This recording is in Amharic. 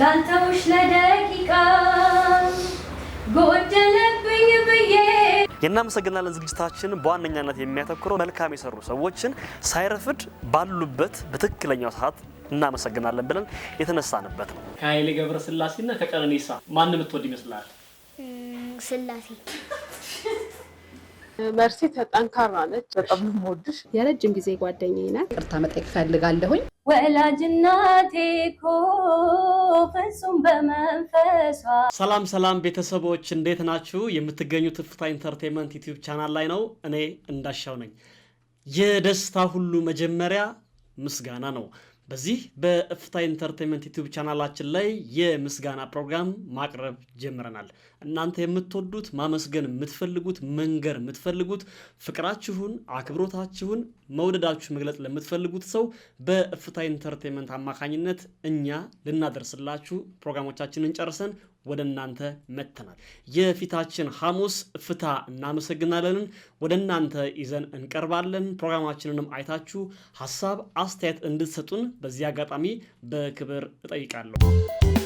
ላልተውሽ ለደቂቃ ጎደለብኝ ብዬ። የእናመሰግናለን ዝግጅታችን በዋነኛነት የሚያተኩረው መልካም የሰሩ ሰዎችን ሳይረፍድ ባሉበት በትክክለኛው ሰዓት እናመሰግናለን ብለን የተነሳንበት ነው። ከኃይሌ ገብረስላሴና ከቀነኒሳ ማን የምትወድ ይመስላል? ስላሴ። መርሲ ጠንካራ ነች። በጣም ነው የምወድሽ። የረጅም ጊዜ ጓደኛዬ ናት። ይቅርታ መጠየቅ እፈልጋለሁኝ። ወላጅ እናቴ እኮ ፍጹም በመንፈሷ። ሰላም ሰላም ቤተሰቦች፣ እንዴት ናችሁ? የምትገኙት እፍታ Entertainment YouTube channel ላይ ነው። እኔ እንዳሻው ነኝ። የደስታ ሁሉ መጀመሪያ ምስጋና ነው። በዚህ በእፍታ Entertainment YouTube channel ኣችን ላይ የምስጋና ፕሮግራም ማቅረብ ጀምረናል። እናንተ የምትወዱት፣ ማመስገን የምትፈልጉት፣ መንገር የምትፈልጉት፣ ፍቅራችሁን፣ አክብሮታችሁን፣ መውደዳችሁ መግለጽ ለምትፈልጉት ሰው በእፍታ Entertainment አማካኝነት እኛ ልናደርስላችሁ ፕሮግራሞቻችንን ጨርሰን ወደ እናንተ መጥተናል። የፊታችን ሐሙስ እፍታ እናመሰግናለንን ወደ እናንተ ይዘን እንቀርባለን። ፕሮግራማችንንም አይታችሁ ሀሳብ አስተያየት እንድትሰጡን በዚህ አጋጣሚ በክብር እጠይቃለሁ።